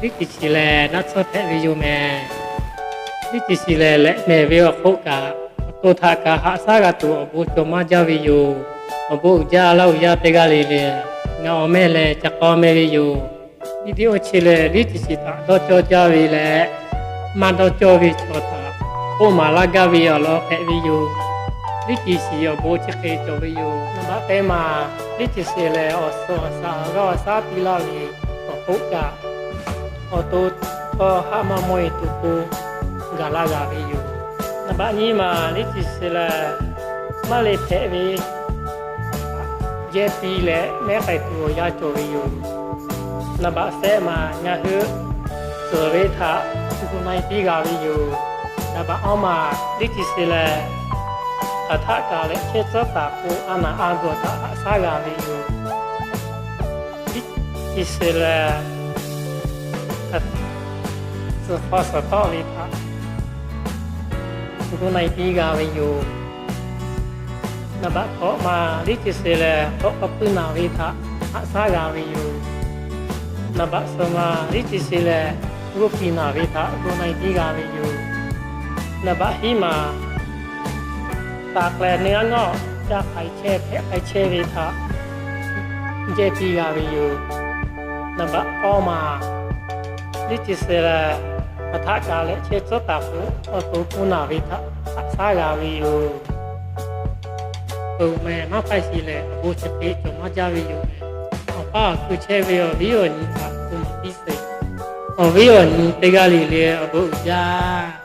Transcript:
Liˉ ceˬ shiˍ lehˬ, naˆ tsuhˇ hpehꞈ ve yoˬ mehˍ. Liˉ ceˬ shiˍ lehˬ, lehꞈ mehˍ ve awˬ hk'oˆ kaꞈ, awˬ to htaꞈ kaꞈ haꞈ shaˉ g'a tuˬ awˬ bon cawˬ maˇ jaˇ ve yoˬ. Awˬ bon uiˍ jaˇ, Laˇ huˍ yaˇ teˇ g'aˇ le le, ngaˬ awˬ meh lehˬ ca k'aw meh ve yoˬ. Liˇ diˆ oˇ chi lehˬ, liˉ ceˬ shiˍ htaꞈ dawˇ cawˇ jaˇ ve leh, maˇ dawˇ cawˇ ve chaw htaꞈ k'oˆ maˍ laˇ gaˇ ve awˬ lawn hpehꞈ ve yoˬ. Liˉ ceˬ shiˍ awˬ bon chi hk'e cawˬ ve yoˬ. Naˍ baˆ teˇ maˬ, liˉ ceˬ shiˍ lehˬ, awˬ suhˍ awˬ shaˍ awˬ g'aˇ awˬ shaˉ piˇ laˇ ve awˬ hk'oˆ kaꞈ, awˬ to tawˇ haˆ maˇ mawˇ e tuˬ k'o, gaˬ laˇ g'a ve yoˬ. Naˍ baˆ nyiˇ maˬ, liˉ ceˬ shiˍ lehˬ, maˇ le hpehꞈ ve jehˇ piˇ leh mehˉ k'ai tuˬ awˬ yanˇ cawˬ ve yoˬ. Naˍ baˆ shehˆ maˬ, ngaˬ hui tcuhˍ ve htaꞈ gu na e piˇ g'a ve yoˬ. Naˍ baˆ awˇ maˬ, liˉ ceˬ shiˍ lehˬ, hk'aˬ htaˆ kaꞈ leh chehˇ tcuhˉ taˍ k'o, a naˍ a gawˬ htaꞈ haꞈ shaˉ g'a ve yoˬ. Liˉ ceˬ shiˍ lehˬ, tcuhˍ hk'aw suhˍ tawˆ ve htaꞈ gu na e piˇ g'a ve yoˬ. Naˍ baˆ hkawꞈ maˬ, liˉ ceˬ shiˍ lehˬ, hk'awꞈ k'aw puiˇ naˬ ve htaꞈ haꞈ shaˉ g'a ve yoˬ. Naˍ baˆ suhˍ maˬ, liˉ ceˬ shiˍ lehˬ, g'oˇ piˍ naˬ ve htaꞈ gu na e piˇ g'a ve yoˬ. Naˍ baˆ hiˉ maˬ, taˍ k'ai leh neˇ g'aˇ ngawˇ ca k'ai chehˇ hpehꞈ k'ai chehˇ ve htaꞈ jehˇ piˇ g'a ve yoˬ. Naˍ baˆ awˇ maˬ, liˉ ceˬ shiˍ lehˬ, hk'aˬ htaˆ kaꞈ leh chehˇ tcuhˉ taˍ k'o, awˬ to puˇ naˬ ve htaꞈ haꞈ shaˉ g'a ve yoˬ. Peuˬ mehˍ maˇ hpaˇ shiˍ lehˬ, awˬ bon chi hk'e cawˬ maˇ jaˇ ve yoˬ mehˍ. Awˬ paˇ awˬ hkui chehˇ ve awˬ viˉ awˬ nyi htaꞈ gu maˍ piˇ sheˍ. Awˬ viˉ awˬ nyi teˇ g'aˇ le le awˬ bon uiˍ jaˇ.